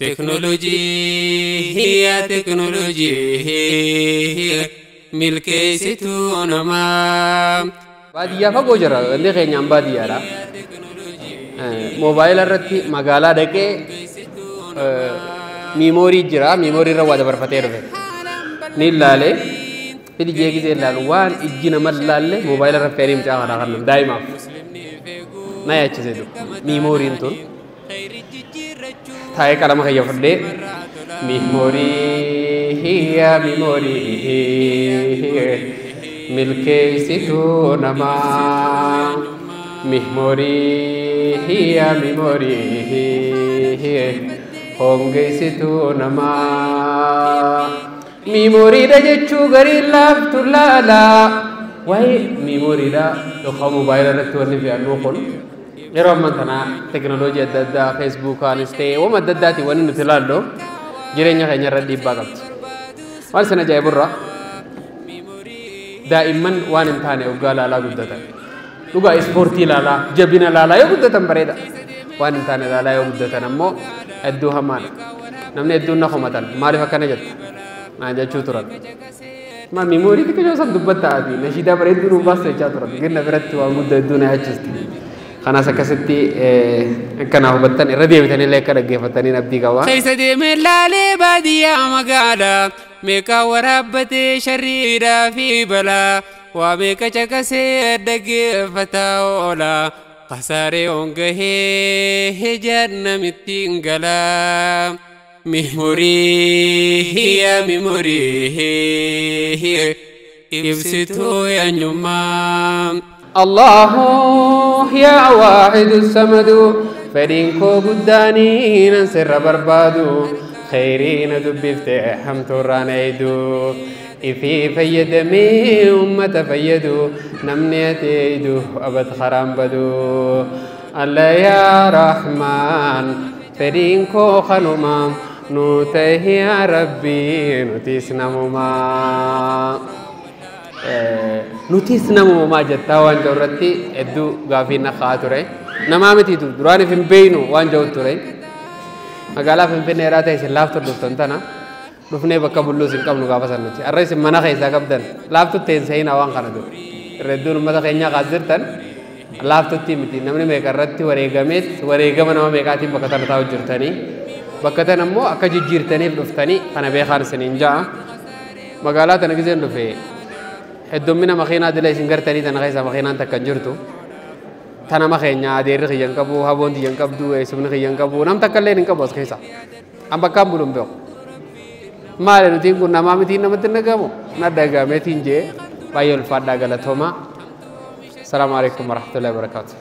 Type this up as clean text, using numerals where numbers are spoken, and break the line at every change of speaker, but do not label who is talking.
Teknoolojii yaa teknoolojii milkeessituu namaa.
Baadiyyaa fagoo jira, gandi keenyaan baadiyyaadha. Moobaayila irratti magaalaa dhaqee miimoorii jira, miimoorii irra waa dabarfatee dhufe. Ni ilaalee, fidi jee gisee ilaalu waan ijji nama ilaalle moobaayila irra fe'anii mucaa kanaa kan daa'imaaf. Na yaachise dur miimooriin tun. Taa'ee qalama kiyya fudhee miimoorii yaa miimoorii milkeessituu namaa miimoorii yaa miimoorii hongeessituu namaa miimooriidha jechuu gariin laaftu laalaa. Waa'ee miimooriidha yookaan moobaayila irratti wanni fe'annu kun yeroo ammaa kana teknooloojii adda addaa feesbuukaanis ta'e waan adda addaatiin wanni nuti ilaallu jireenya keenya irra dhiibbaa qabdi. Waan isin ajaa'iburra daa'imman waan hin taane hoggaa laalaa guddatan. Dhugaa ispoortii laalaa, jabina laalaa yoo guddatan bareeda. Waan hin taane laalaa yoo guddatan ammoo hedduu hamaadha. Namni hedduun na komatan maaliif akkana jetta? Naan jechuu turan. Ma miimoorii xiqqoo san dubbatta ati nashiidaa bareedduu nuuf baasta jechaa turan. Girna biratti waan guddaa hedduu na yaachisti. Kanas akkasitti akka naa hubattan irra deebitanii akka dhaggeeffatanii abdii qaba.
Keessa deemee laalee baadiyyaa magaalaa meeqa waraabbatee sharriidhaa fi balaa waa meeqa caqasee dhaggeeffataa oola kasaaree hongahee jannamitti hin galaa. Miimoorii yaa miimoorii ibsituu eenyummaa.
الله يا واحد الصمد fedhiin koo guddaanii nan sirra barbaadu khayriina dubbifte hamtuurraan eeydu ifii fayyadamee ummata fayyadu namni ati eeydu abad karaan badu alla yaa rahmaan fedhiin koo kanuma nu tahi yaa rabbii nutis namumaa. Nutis namumaa jettaa waan jiru irratti hedduu gaafii na ka'aa ture. Namaa mitiitu duraaniif hin beeynu waan jiru ture. Magaalaa Finfinnee irraa ta'e isin laaftu dhuftan tana dhufnee bakka bulluus hin qabnu gaafa san nuti. Har'a isin mana keessaa qabdan laaftutti hin seenaa waan kana dur. Irra hedduun uummata keenyaa kaas jirtan laaftutti miti namni meeqa irratti wareegameet wareegama nama meeqaatiin bakka tana taa'u jirtanii. Bakka tana immoo akka jijjiirtaniif dhuftanii kana beekaan isiniin ja'a. Magaalaa tana giseen dhufe heddummina makiinaa dila isin gartanii tana keessa makiinaan takka hin jirtu. Tana nama keenya adeerri kiyya hin qabu, haboon kiyya hin qabdu, eessumni kiyya hin qabu, nam takka illee hin qabu as keessa. An bakkaan bulu hin beeku. Maali nutiin kun namaa mitiin namatti hin dhagahamu? Na dhagahameetiin jee baay'ee ulfaadhaa galatooma. Asalaamu alaikum warahmatullahi wabarakaatu.